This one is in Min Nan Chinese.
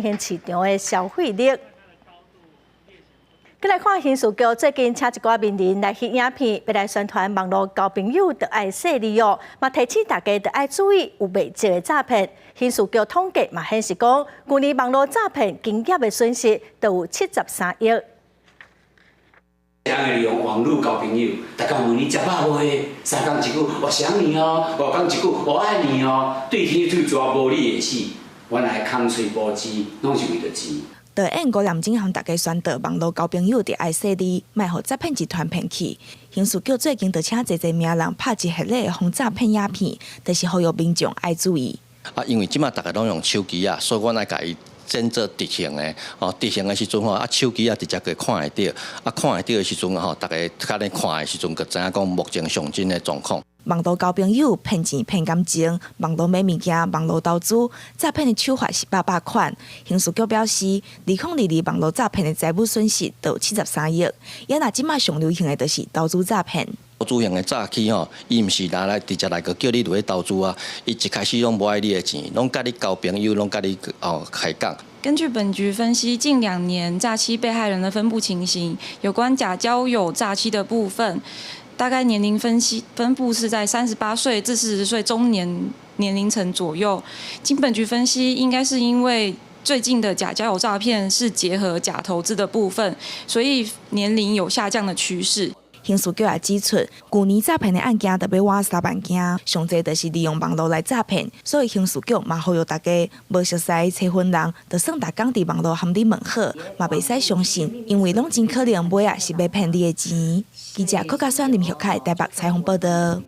興市場的消費力。閣來看刑事局最近請一寡名人來翕影片，欲來宣傳網路交朋友著愛細膩哦，嘛提醒大家著愛注意有袂少的詐騙。刑事局統計嘛顯示講，舊年網路詐騙經業的損失都有73億。會利用網路交朋友，逐工問你食飽未？三工一句我想你哦，五工一句我愛你哦，對天對地無你的死，原來空喙無錢，攏是為著錢。導演吳念真向大家宣導網路交朋友著愛細膩，莫予詐騙集團騙去。刑事局最近就請濟濟名人拍一系列防詐騙影片，就是呼籲民眾愛注意。啊，因為這馬逐家攏用手機啊，所以阮愛共伊剪做直行的，哦，直行的時陣吼，啊，手機啊直接會看會著，啊，看會著的時陣吼，逐家較咧看的時陣，就知影講目前上真的狀況。網路交朋友騙錢騙感情，網路買物件、網路投資，詐騙的手法是百百款。刑事局表示，2022網路詐騙的財務損失都有73億。也若這馬上流行的就是投資詐騙。投資型的詐欺吼，伊毋是拿來直接來個叫你落去投資啊，伊一開始攏無愛你的錢，攏佮你交朋友，攏佮你哦開講。根據本局分析，近2年詐欺被害人的分布情形，有關假交友詐欺的部分，大概年齡分析分布是在38歲至40歲中年年齡層左右。經本局分析，應該是因為最近的假交友詐騙是結合假投資的部分，所以年齡有下降的趨勢。刑事局也指出，舊年詐騙的案件就欲倚3萬件，上濟就是利用網路來詐騙，所以刑事局嘛呼籲大家，無熟似初婚人，就算逐工佇網路含你問好，嘛袂使相信，因為攏真可能尾仔是欲騙你的錢。記者柯家選林玉凱台北採訪報道。